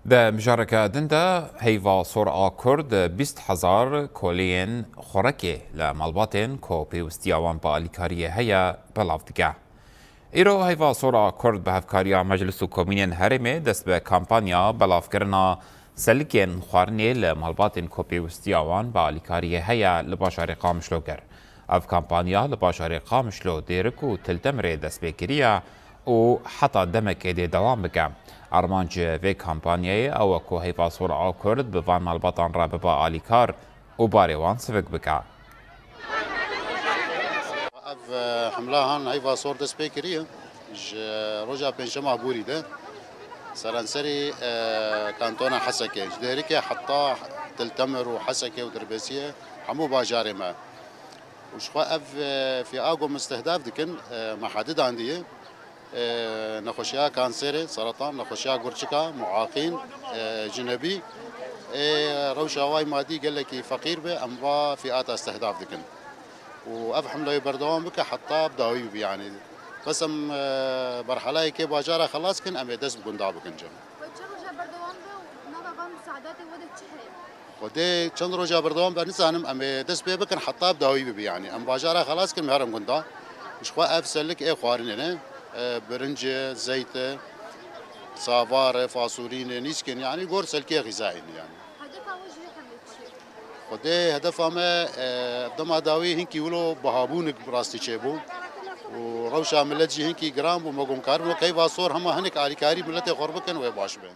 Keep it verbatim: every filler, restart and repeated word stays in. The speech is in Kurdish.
Di mijareke din de Heyva Sor a Kurd bîst hezar koliyên xurekê li malbatên ku pêwistiya wan bi alîkariyê heye belav dike. Îro Heyva Sor a Kurd bi hevkariya Meclis û Komînên Herêmê dest bi kampanya belavkirina selikên xwarinê li malbatên ku pêwistiya wan bi alîkariyê heye li bajarê Qamişlo kir. Ev kampanya li bajarê Qamişlo, Dêrik û Til Temirê dest pê kiriye û heta demekê dê dewam bike. Armanc vê kampanyayê ew e ku Heyva Sor a Kurd bi van malbatan re bibe alîkar û barê wan sivik bike. Ev, e, hemla han Heyva Sor dest pê kiriye. Ji roja pêncşema borî de seranserî, e, kantona Hesekê, ji Dêrikê heta Til Temir û Hesekê û Dirbêsiyê hemû bajarê me. Û ji xwe ev, e, fîa ku mistehdaf dikin, e, me hedidandiye, e, nexweşiya kanserê, seratan, nexweşiya gurçika, muaqîn, e, cinebî, ê rewşa wayî madî gelekî feqîr be, em va fîata stehdaf dikin. Û ev hemleyê berdewam bike heta bi dawî bibe, yanî. Bes em, e, berhelayê kê bajara xelas kin, em ê dest bi gunda bikin cem. Xwedê çend roja berdewam be û nava van misadatê we de çi heye? Xwedê çend roja berdewam be, nizanim, em ê dest pê bikin heta bi dawî bibe, yanî. Em bajara xelas kin, em herin gunda. Ji xwe ev selik ê xwarinê ne, e, birinc e, zeyt e, savar e, fasolîn e, nîskin, yanî gor selkê xîzayî ne, yanî. Hedefa we ji vê hemlê çi ye? Xwedê hedefa me, e, dema dawî hinkî wilo bihabûnik bi rastî çêbû û rewşa milet jî hinkî giran bû. Me got, em karin wek Heyva Sor hema hinek alîkarî miletê xwe bikin, wê baş be.